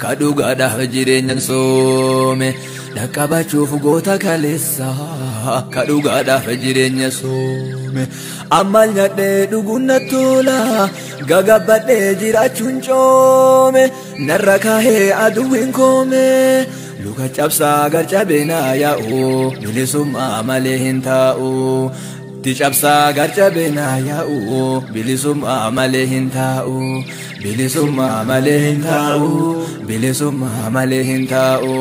Ka dhugaadhaaf jireenya soome dhaqqabachuuf goota kaleessa ka dhugaadhaaf jireenya soome ammal nyaadhee dhuguun na tola gagabbadhee jiraachuun coome narra kaahee aduwwiin koome luka cabsaa garcabee naa yaa'u bilisummaa malee hin taa'u ti cabsaa garcabee naa yaa'u bilisummaa malee hin taa'u bilisummaa malee hin taa'u bilisummaa malee hin taa'u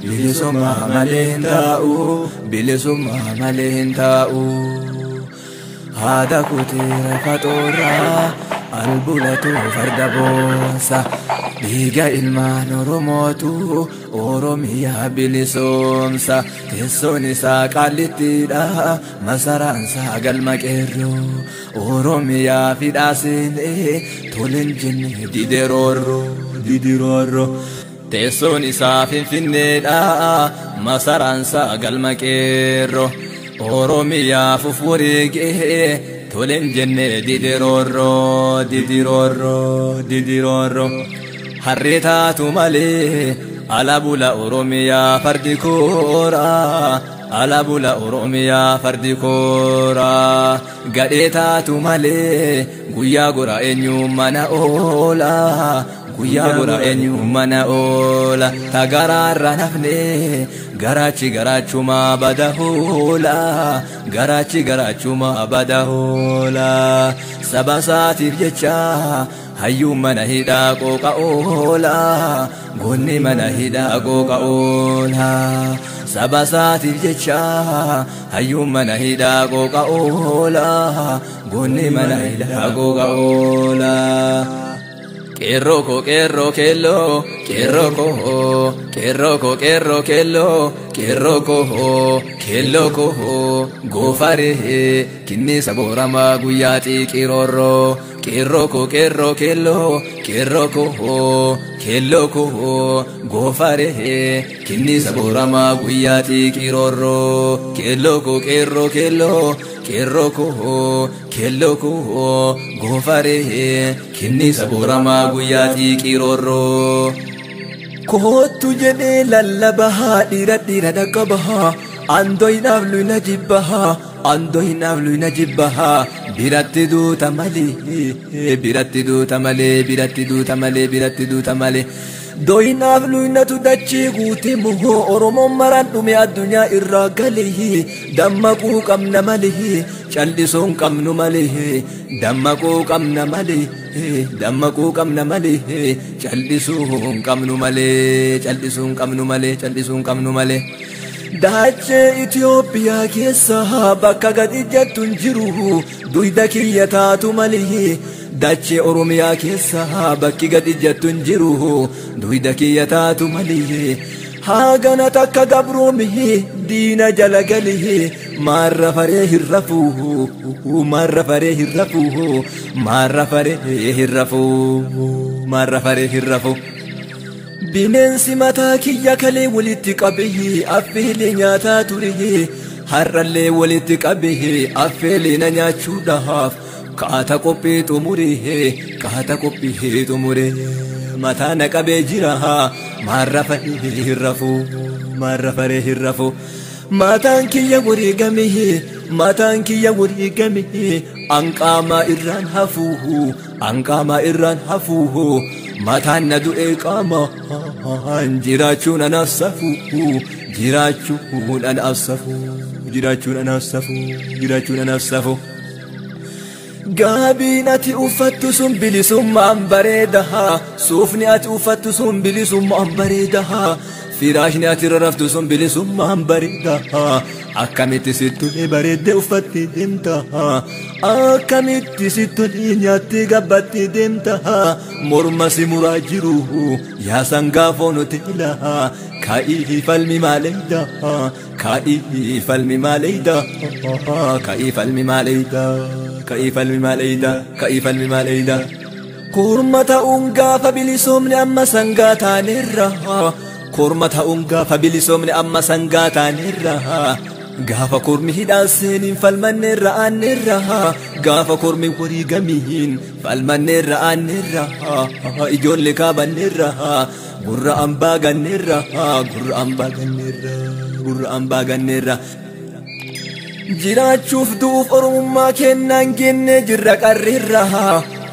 bilisummaa malee hin taa'u bilisummaa malee hin taa'u haadha kuteera faxoorraa albulatu farda boonsa dhiiga ilmaan Oromootu Oromiyaa bilisoomsa teessoon isaa qaallittiidha masaraan isaa galma qeerroo Oromiyaa fidhaa seenee toleen jenne dideroorroo didiroorroo teessoon isaa Finfinneedha masaraan isaa galma qeerroo Oromiyaa fufureegee toleen jenne didiroorroo didiroorroo didiroorroo harree taatu malee ala bula Oromiyaa fardi koora ala bula Oromiyaa fardi koora gadhee taatu malee guyyaa gora eenyu mana oola guyyaa gora eenyu mana oola tagaraarra nafne garaachi garaachuma bada hoola garaachi garaachuma bada hoola saba isaatiif jecha hayyuu mana hidhaa qooqa oola goonni mana hidhaa qooqa oola saba isaatiif jecha hayyuu mana hidhaa qooqa oola goonni mana hidhaa qooqa oola qeerroo koo qeerroo keelloo qeerroo koo qeerroo koo qeerroo keelloo qeerroo koo keelloo koo goofaree kinniisa booramaa guyyaa xiiqiroorroo qeerroo koo qeerroo keelloo qeerroo koo keelloo koo goofaree kinniisa booramaa guyyaa xiiqiroorroo keelloo koo qeerroo keelloo qeerroo koo keelloo koo goofaree kinniisa booramaa guyyaa xiiqiroorroo kootu jedhee lallabahaa dhiira dhiira dhaqqabahaa andoynaaf luyna jibbahaa andoynaaf luyna jibbahaa biratti duuta malee biratti duuta malee biratti duuta malee biratti duuta malee doynaaf luynatu dachee guute muhoo Oromoon maraan dhume addunyaa irraa galee dammaquu qabna malee callisuun qabnu malee dammaquu qabna malee dammaquu qabna malee callisuun qabnu malee callisuun qabnu malee callisuun qabnu malee. Dachee Itoophiyaa keessa bakka gadi jettu hin jiru duyda kiyya taatu malee dachee Oromiyaa keessa bakki gadi jettu hin jiru duyda kiyya taatu malee haagana takka gabroome diina jala galee maarra faree hin rafuu maarra faree hin rafuu maarra faree hin rafuu maarra faree hin rafuu. Bineensi mataa kiyya kalee walitti qabee affeelee nyaataa ture har'allee walitti qabee affeelee na nyaachuudhaaf kaata qophii xumuree kaata qophii xumuree mataa na qabee jira maarra faree hin rafuu maarra faree hin rafuu mataan kiyya wareegame mataan kiyya wareegame anqaamaa irraan hafuu anqaamaa irraan hafuu mataan na du'e qaamaan jiraachuun anaaf safuu jiraachuun anaaf safuu jiraachuun anaaf safuu jiraachuun anaaf safuu. Gaabiin ati uffattu sun bilisummaan bareedaa suufni ati uffattu sun bilisummaan bareedaa firaashni ati rarraftu sun bilisummaan bareedaa akkamitti sittolee bareeddee uffattee deemta akkamitti sittolee nyaattee gabbattee deemta morma si muraa jiru yaa sangaa foon hoteela kaa'ii falmi maaleeyda kaa'ii falmi maaleeyda kaa'ii falmi maaleeyda kaa'ii falmi maaleeyda kaa'ii falmi maaleeyda korma ta'uun gaafa bilisoomne amma sangaa taanerra korma ta'uun gaafa bilisoomne amma sangaa taanerra gaafa kormi hidhaan seeniin falmanneerra aanneerra gaafa kormi wareegamiin falmanneerra aanneerra ijoollee kaabanneerra Gurra ambaa ganneerra, gurra ambaa ganneerra, gurra ambaa ganneerra. Jiraachuuf du'uuf Oromummaa kennaan genne jirra qarreerra.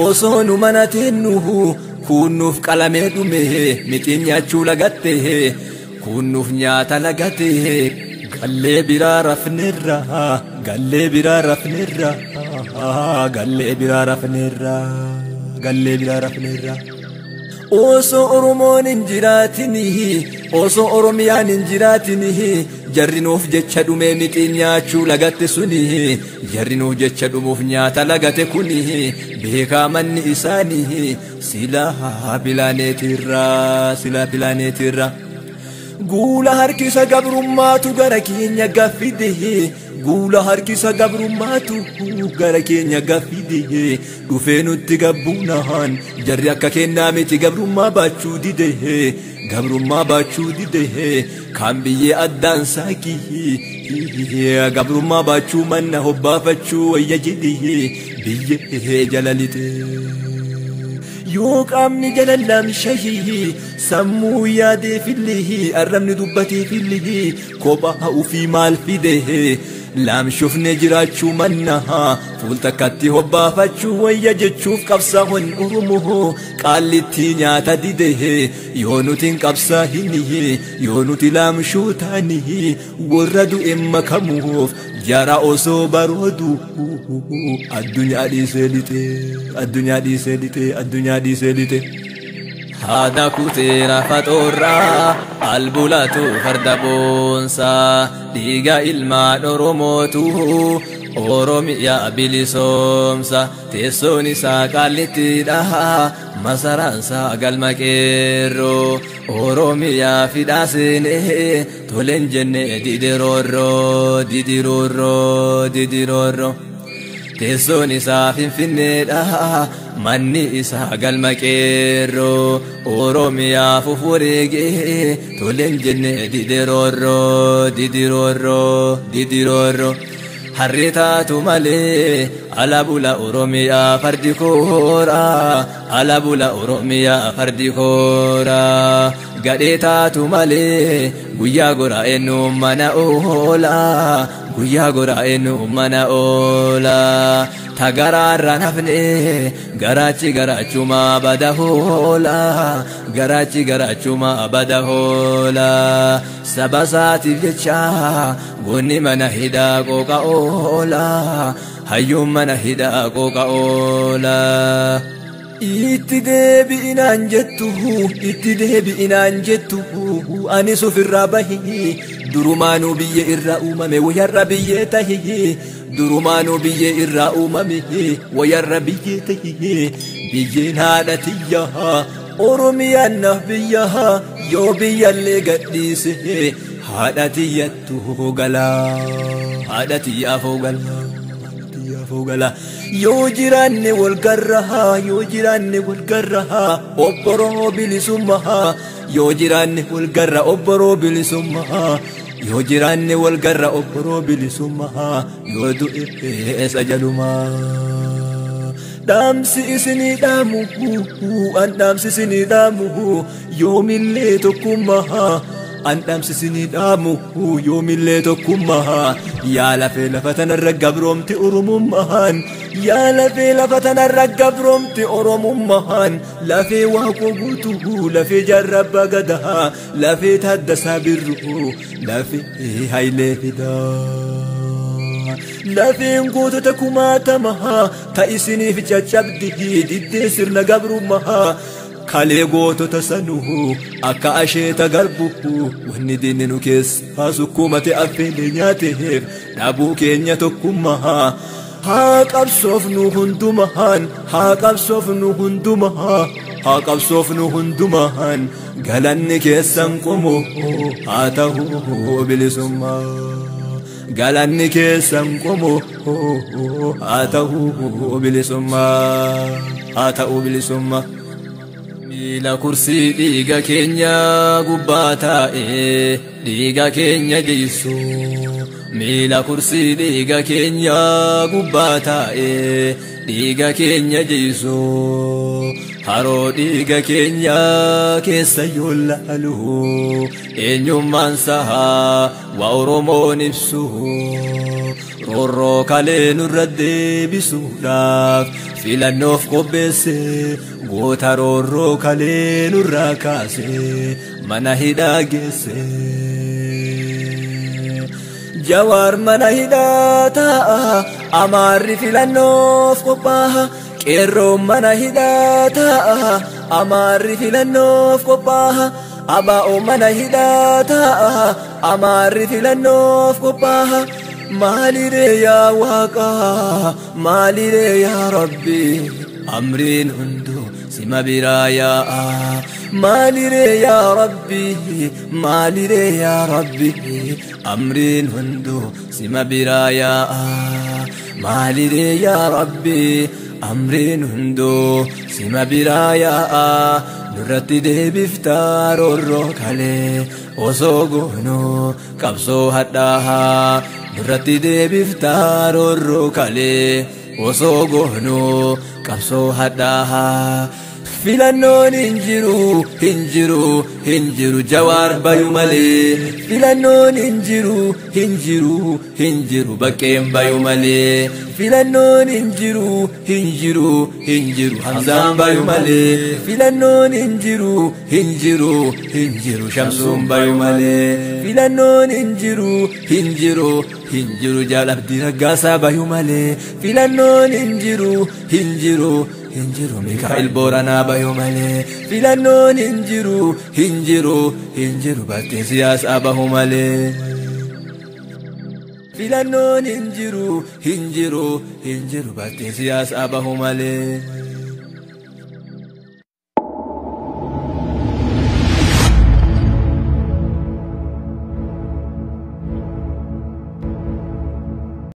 Osoo nu mana teennuhu kunnuuf qalamee dhume mixiin nyaachuu lagatte, kunnuuf nyaata lagate. Gallee biraa rafneerra, gallee biraa rafneerra, gallee biraa rafneerra, gallee biraa rafneerra. Osoo Oromoon hin jiraatini, osoo Oromiyaan hin jiraatini, jarri nuuf jecha dhumee mixiin nyaachuu lagatte suni, jarri nuuf jecha dhumuuf nyaata lagate kuni, beekaa manni isaanii silaa pilaaneetirra, silaa pilaaneetirra. Guula harkisa gabrummaatu gara keenya gaffide, guula harkisa gabrummaatu gara keenya gaffide. Dhufee nutti gabbuunaan jarri akka kennaa miti gabrummaa baachuu dide, gabrummaa baachuu dide. Kan biyyee addaan saaqii gabrummaa baachuu manna hobbaafachuu wayya jedhe biyyee jala lixe. Yoo qaamni jala lamshahii sammuu yaadeefillee arrabni dubbateefillee kophaa ofii maal fide. Laamshufne jiraachuu manna fuul takkatti hobbaafachuu wayya jechuuf qabsaa'oon Oromoo qaallitti nyaata dide. Yoo nuti hin qabsaa'ini, yoo nuti laamshuu taani, warra du'e makamuuf jara osoo baroodu addunyaa dhiisee lixe, addunyaa dhiisee lixe, addunyaa dhiisee lixe. Haadha kuteera faxoorraa albulatu farda boonsaa, dhiiga ilmaan Oromootu Oromiyaa bilisoomsa. Teessoon isaa qaallittidha, masaraansaa galma qeerroo. Oromiyaa fidhaa seenee toleen jenne didiroorroo, didiroorroo, didiroorroo. Teessoon isaa Finfinneedha, manni isaa galma qeerroo. Oromiyaa fufureegee toleen jenne didiroorroo, didiroorroo, didiroorroo. Harree taatu malee ala bula Oromiyaa fardi koora, ala bula Oromiyaa fardi koora. Gadhee taatu malee guyyaa gora eenyu mana oola, guyyaa gora eenyu mana oola. Tagaraarra nafne garaachi garaachuma bada hoola, garaachi garaachuma bada hoola. Saba isaatiif jecha goonni mana hidhaa qooqa oola, hayyuun mana hidhaa qooqa oola. Itti deebi'inaan jettu, itti deebi'inaan jettu, anis ofirraa bahi. Durumaanuu biyya irraa uumame wayarra biyyee tahi, durumaanuu biyya irraa uumame wayarra biyyee tahi. Biyyeen haadha tiyya, Oromiyaan naaf biyya, yoo biyyallee gadhiise haadha tiyyattu gala, haadha tiyyaafoo gala, tiyyaafoo gala. Yoo jiraanne wal garra, yoo jiraanne wal garra, obboroo bilisummaa. Yoo jiraanne wal garra, obboroo bilisummaa. Yoo jiraanne wal garra, obboroo bilisummaa. Yoo du'e eessa jalumaa. Dhaamsi isinii dhaamu, an dhaamsi isinii dhaamu, yoomillee tokkummaa. An dhaamsi isinii dhaamu, yoomillee tokkummaa. Yaa lafee lafa tanarra gabroomti Oromummaan, yaa lafee lafa tanarra gabroomti Oromummaan. Lafee Waaqoo guutuu, lafee Jaarraa Abbaa Gadaa, lafee Taaddasaa Birruu, lafee Hayilee Fidaa. Lafeen gootota kumaatamaa ta isiniif caccabdi diddee sirna gabrummaa. Kalee gootota sanuu akka asheeta garbu, wanni diinni nu keessaa sukkuumate affeelee nyaateef dhabuu keenya tokkummaa. Haa qabsoofnu hundumaan, haa qabsoofnu hundumaa, haa qabsoofnu hundumaan. Galanni keessan qomoo haa ta'u bilisummaa. Galanni keessan qomoo haa ta'u bilisummaa, haa ta'u bilisummaa. Miila kursii dhiiga keenya gubbaa taa'ee dhiiga keenya jiisu, Miila kursii dhiiga keenya gubbaa taa'ee dhiiga keenya jiisu. Haroo dhiiga keenya keessa yoo laalu eenyummaan isaa waa Oromoon ibsu. Roorroo kalee nurra deebisuudhaaf filannoof qopheesse, goota roorroo kalee nurraa kaase mana hidhaa geesse. Jawaar mana hidhaa taa'a, Amaarri filannoof qophaa'a. Qeerroon mana hidhaa taa'a, Amaarri filannoof qophaa'a. Abaa'oo mana hidhaa taa'a, Amaarri filannoof qophaa'a. Maaliree yaa Waaqa, maaliree yaa Rabbi, amriin hunduu sima biraa yaa'a. Maaliree yaa Rabbi, maaliree yaa Rabbi, amriin hunduu sima biraa yaa'a. Maaliree yaa Rabbi, amriin hunduu sima biraa yaa'a. Nurratti deebiftaa roorroo kalee osoo goonuu qabsoo hadhaahaa. Nurratti deebiftaa roorroo kalee osoo goonuu qabsoo hadhaahaa. Filannoon hin jiru, hin jiru, hin jiru, Jawaar bayu malee. Filannoon hin jiru, hin jiru, hin jiru, Baqqeen bayu malee. Filannoon hin jiru, hin jiru, hin jiru, Hamzaan bayu malee. Filannoon hin jiru, hin jiru, hin jiru, Shamsuun bayu malee. Filannoon hin jiru, hin jiru, hin jiru, Jaal Abdii Raggaasaa bayu malee. Filannoon hin jiru, hin jiru, hin jiru, Mikaa'el Booranaa bayu malee. Filannoon hin jiru, hin jiru, hin jiru, paartiin siyaasaa bahu malee. Filannoon hin jiru, hin jiru, hin jiru, paartiin siyaasaa bahu malee.